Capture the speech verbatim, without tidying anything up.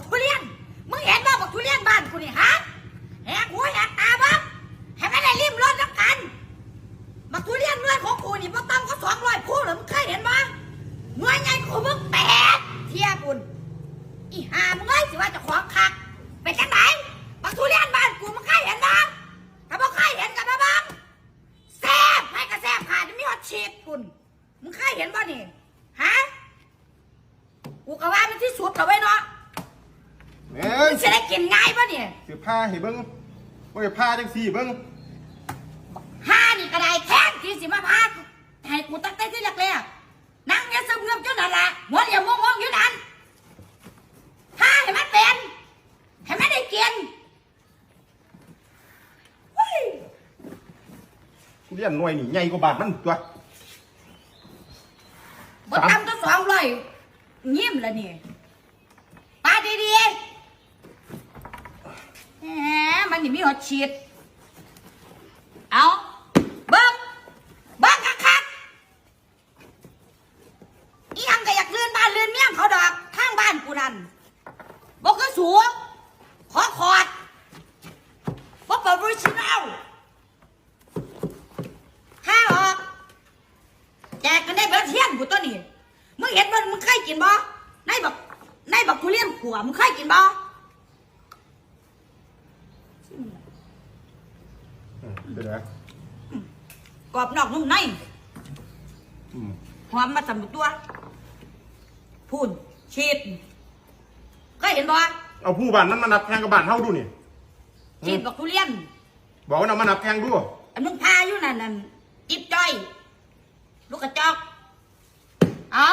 ทุเรียน มึงเห็นบ่บักทุเรียนบ้านกูนี่ฮะ แหกหูแหกตาบ่ ให้มันได้ลิ้มรสนำกัน บักทุเรียนหน่วยของกูนี่บ่ต่ำกว่าสองร้อยภูแล้ว มึงเคยเห็นบ่ หน่วยใหญ่กว่ามึงแปดเที่ยพุ้น อีห่ามึงเอ้ย สิว่าเจ้าของคัก เป็นจังได บักทุเรียนบ้านกู มึงเคยเห็นบ่ ถ้าบ่เคยเห็นก็มาเบิ่ง แซ่บ ไผก็แซ่บ ขาด มีฮอดชีสพุ้น มึงเคยเห็นบ่นี่ ฮะ กูก็ว่ามันที่สุดแล้วเว้ยเนาะ แม่ง มึงสิได้กินง่ายบ่นี่ สิพาให้เบิ่ง บ่ได้พาจังซี่เบิ่ง พานี่ก็ได้ แทนที่สิมาพา ให้กูตั้งแต่ที่แรกๆ นั่งเงียบเสงบอยู่นั่นล่ะ หัวเหลี่ยมงงๆอยู่นั่น พาให้มันเป็น ให้มันได้กิน ทุเรียนหน่วยนี่ใหญ่กว่าบ้านมันตัว บ่ต่ำกว่าสองร้อย ยิ้มละนี่ ปาดดีๆ แหม มันนี่มีฮอดชีส เอา เบิ่ง เบิ่งคักๆ อีหยังก็อยากลื่นบ้านลื่นเมียงเขาดอก ทางบ้านกูนั่น บ่คือสู ขอขอด บ่โปรเฟชชั่นแนล ห้าออก แจกกันได้เบิดเฮียนกูตัวนี้ มึงเห็นบ่ มึงเคยกินบ่ ในบัก ในบักทุเรียนขั่ว มึงเคยกินบ่ อืม เป็นไง กรอบนอกนุ่มใน อืม หอมมาสำตัว พู้น ชีส เคยเห็นบ่ เอาผู้บ้านมันมานับแข่งกับบ้านเฮาดูนี่ ชีสบักทุเรียน บอกว่าเอามานับแข่งดู อันมึงพาอยู่นั่นนั่น จิ๊บจ้อย ลูกกระจอก เอา